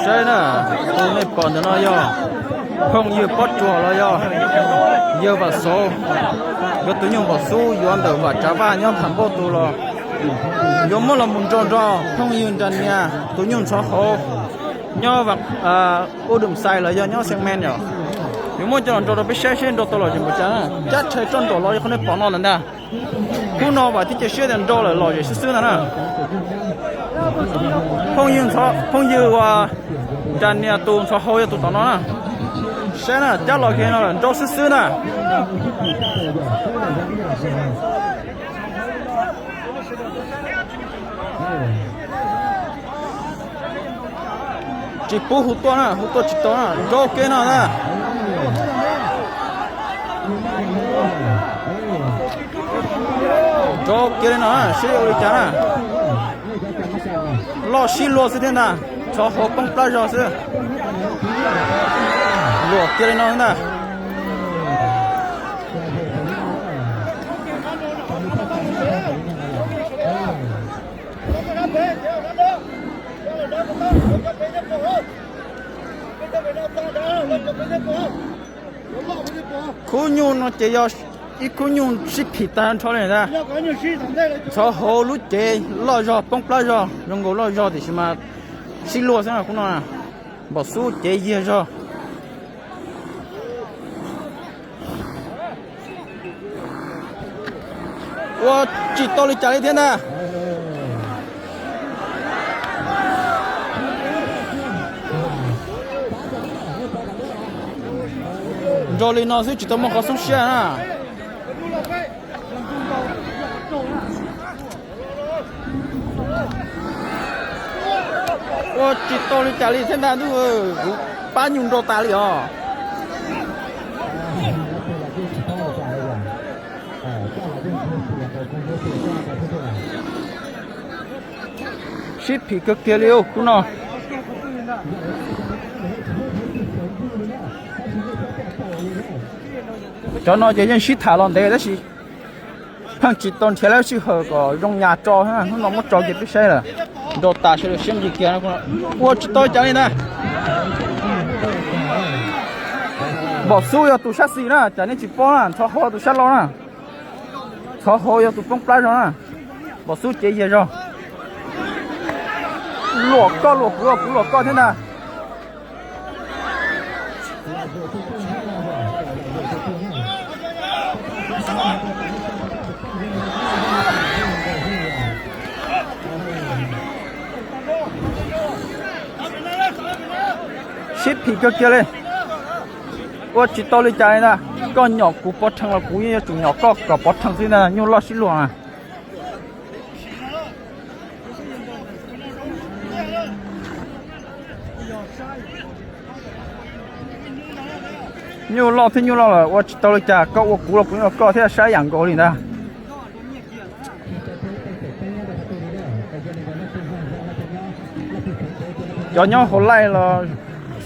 Saib na, tus nej pom ntawm no yog phooj ywg Pob Tsuas los yog yawg Vam Xauv, yog tus nyuj npom xub yuav ntawm Vam Tsav Vaj nyob Pham Npauj tus los yuav muab los mus nrau nrog phooj ywg Nras Nias tus nyuj ntxhov hauv nyob Ub Dum Xais los yog nyob Xeev Mees yom. Yuav muab coj los nrau rau peb saib seb nrau tau lom zem npaum cas na. Cab rhais roj nraum los yog qhov nej pom no lawm ntag. Hnub no vam thiab cia siab tias nrau lawm lom zem xwb xwb ntag na. Phooj ywg, phooj ywg uas Nras Nias tus ntxhov hauv yog tus tom no na. Saib na, cab los kiag no lawm nrau xwb xwb na. Tsis pub hu tuaj na, hu tuaj tsis tau na, nrau kiag no na. Nrau kiag li no seb ua li cas na. Loj sib luag xwb thiab ntag, ntxhov hauv poob plab zog xwb. Luam kiag li no ntag. Khub nyuj no ces yog ib khub nyuj sib phim tag nrho li ntag. Ntxhov hauv lub cev loj zog poob plab zog zoo nkaus loj zog tiam sis mas sib luag xwb khub no. Npom xub cev yiag zog. Ua tsis tau li cas li thiab ntag. Nrau li no xwb tsis tau muaj qhov xoob siab na. Ua tsis tau li cas li thiab ntag ntuj, kuv pab nyuj nrau tas li os. Sib phim kawg kiag li khub no. Cov no ces yeej sib tham los ntev tab sis pheej tsis tau nrhiav lawv sij hawm kom zoo nyas tso, hnub no muab tso kiag peb saib lawm. Nrau tas sawv daws siab nqis kiag, ua tsis tau cas li ntag. Npom xub yog tus sab xis na, cas nej tsis paub na, ntxhov hauv tus sab laug na. Ntxhov hauv yog tus poob plab zog na. Npom xub cev yiag zog. Luam koj luam kuv, kuv luam koj thiab ntag. Sib phim kawg kiag li. Ua tsis tau li cas li ntag, koj nyom kuv pov rhees los kuv yeej yuav tsum nyom koj kom pov rhees xwb ntag, nyuj loj sib luag na. Nyuj loj thiab nyuj loj lawm ua tsis tau li cas, koj ua kuv los kuv ua koj thiab, saib yam nkaus li ntag. Cov nyob hauv laij los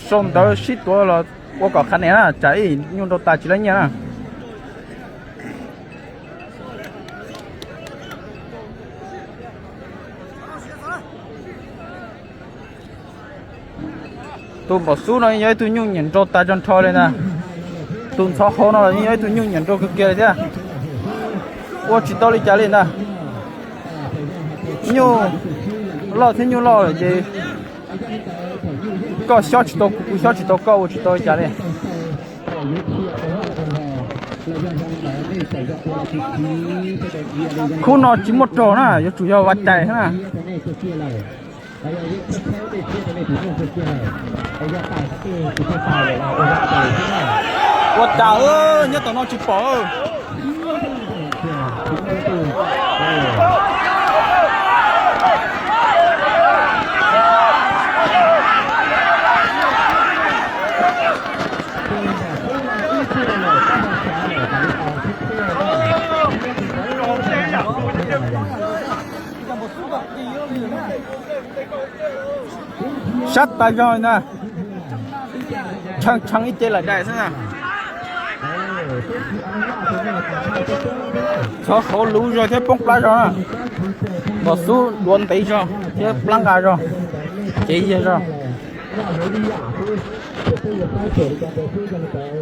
sau ntawv sib tuav los ua kom qhav nis na, tsam ib nyuj nrau tas tsis lab nyiaj na. Tus npom xub no yog ib tug nyuj nyiam nrau tas tag nrho li ntag. Tus ntxhov hauv no los yog ib tug nyuj nyiam nrau kawg kiag li thiab. Ua tsis tau li cas li ntag. Nyuj loj thiab nyuj loj lawm ces koj xyob tsis tau kuv, kuv xyob tsis tau koj, ua tsis tau li cas li. Khub no tsis muaj raug na, yuav tsum yog Vaj Cais na. Ua cas nyob tom no tsis pom. Sab tas zog na. Tshee tshee ib ce lawm dais xwb na. Txhov hauv luv zog thiab poob plab zog na. Npom xub duav ntev zog thiab plab nqa zog, cev yiag zog. Yog lawv li yam xwb, ces peb yuav pab txuas li cas ntawd xwb, yog li ntawd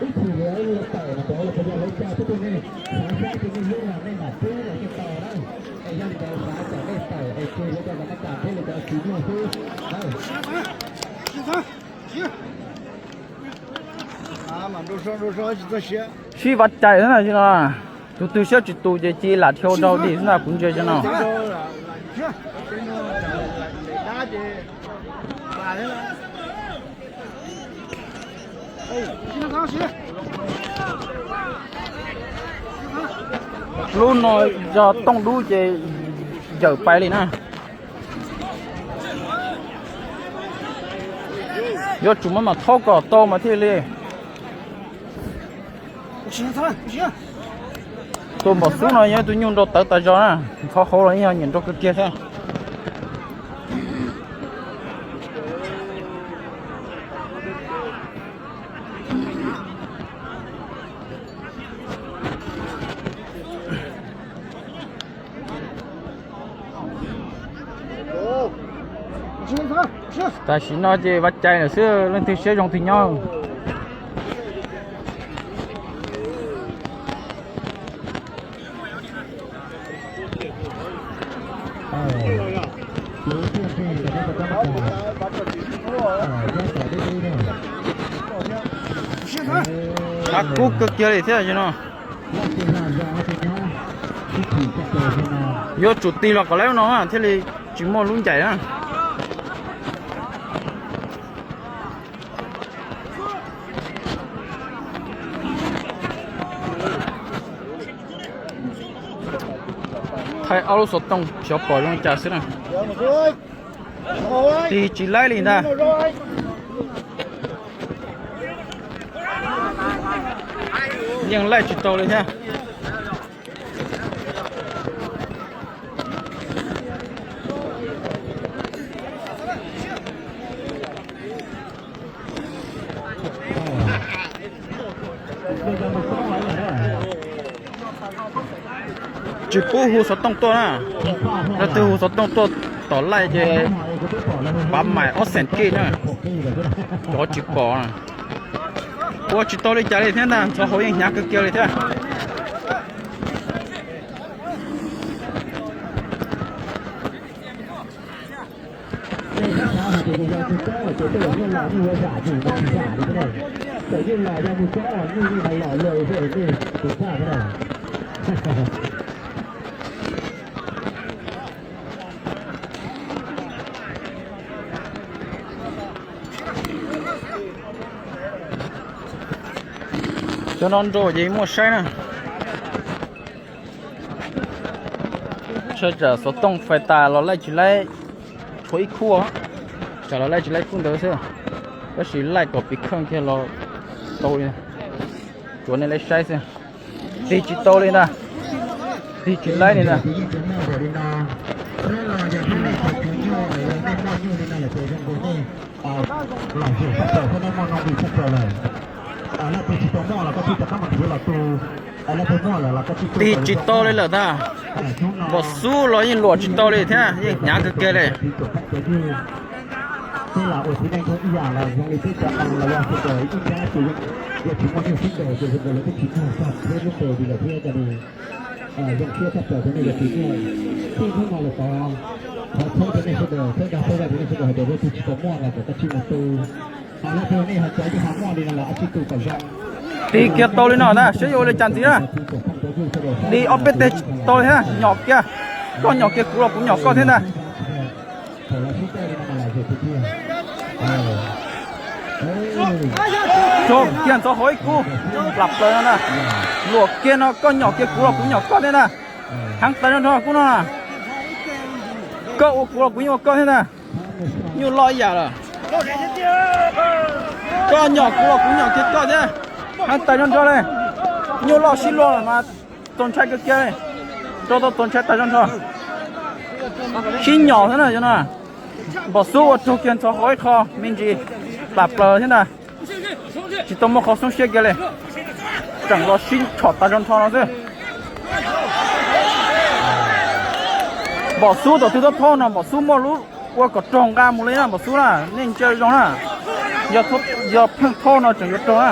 ib chim lawv yuav tawm no ntawd los puas yog lawv cai peb tus nej xav saib tus nej hlub los nej mam pub los coj tau na. Es yog li ntawd xav kom nej tawm es tseg lawv cov kom nej kam thiab li cov tsis muaj xwb. Sib vaj cai xwb na, tus twg siab tsis tus ces cia lam dhia ua rau dim xwb na, kuv ntsia cov no. Lub no yog tooj dub ces yawm pais li na. Yuav tsum muab mam thaub kom tau mas thiaj li. Tus npam xub no yog tus nyuj nrau tawv tas zog na, ntxhov hauv los yeej yog nyiam nrau kawg kiag thiab. Tam sim no ces vaj cai lawm xwb, leej twg siab zoo twg nyob. Qab kub kawg kiag li thiab no. Yuav tsum tig los kom lawv no thiaj li tsis muaj lub ncaim na. Thaij ob lub xov tooj xyov pom zoo li cas xwb na. Tig tsis laib li ntag. Yeej laij tsis tau li thiab. Tsis pub hu xov tooj tuaj na. Leej twg hu xov tooj tuaj tom laij ces pav mais ob xees kij na. Cov tsis pom na. Ua tsis tau li cas li thiab ntag, ntxhov hauv yeej hnyav kawg kiag li thiab. Cov no nrau ces muaj saib na. Tsam xov tooj fais tas los laij tsis laib, tshuav ib khub, tsam los laij tsis laib khub ntawd xwb. Tab sis laij kom piv kheej kiag los tau li. Tsuav nej laib saib xwb. Tig tsis tau li ntag. Tig tsis laib li ntag. Tig tsis tau li lawm ntag. Npam xub los yeej luam tsis tau li thiab, yeej hnyav kawg kiag li. Tig kiag tau li no ntag, saib yuav ua li cas ntxiv na. Tig ob peb teg tsis tau li thiab, nyom kiag. Koj nyom kiag kuv los kuv nyom koj thiab ntag. Tso kiag ntxov hauv ib khub, plam plaws no na. Luam kiag no koj nyom kiag kuv los kuv nyom koj thiab ntag. Heev tas zog nrho khub no na. Koj ua kuv los kuv yeej ua koj thiab ntag. Nyuj loj ib yam lawm. Koj nyom kuv los kuv nyom kiag koj thiab. Heev tas zog nrho li. Nyuj loj sib luag lawm mas txaus ntshai kawg kiag li. Rau tau txaus ntshai tas zog nrho. Sib nyom xwb na no. Npam xub ua raug kiag ntxhov hauv ib qho me ntsis, plam plaws thiab ntag. Tsis tau muaj qhov xoob siab kiag li. Tseem los sib tshom tas zog nrho no xwb. Npam xub tom twg thaub thaub no npam xub muaj lub Ua kom raug nqa mus li na Npam Xub na, nej ntsia zoo na. Yog, yog pheej thauj no tseem yuav raug na.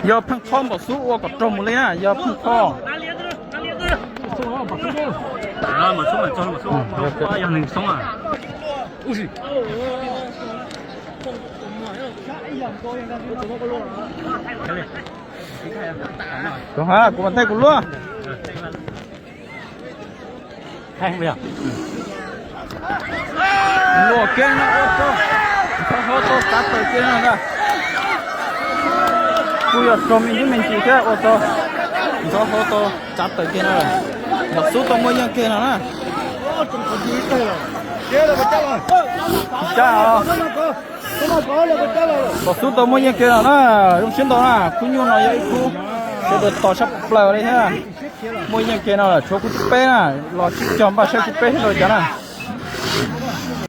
Yog pheej thauj Npam Xub ua kom raug mus li na, yog pheej thauj. Kuv mas tej kuv luaj. Luaj kiag no, ntxhov hauv tau txav taws kiag no ntag. Kuj yog raug me ntsis me ntsis thiab ua tau ntxhov hauv tau txav taws kiag no lawm. Npam Xub tau muaj yeej kiag no na. Tsis tau os. Npam Xub tau muaj yeej kiag no na, zoo siab ntau na, khub nyuj no yog ib khub sawv daws tos tshaj plaws li thiab. Muaj yeej kiag no lawm, tshuav khub thib peb na, los sib cog npaj saib khub peb seb zoo li cas na.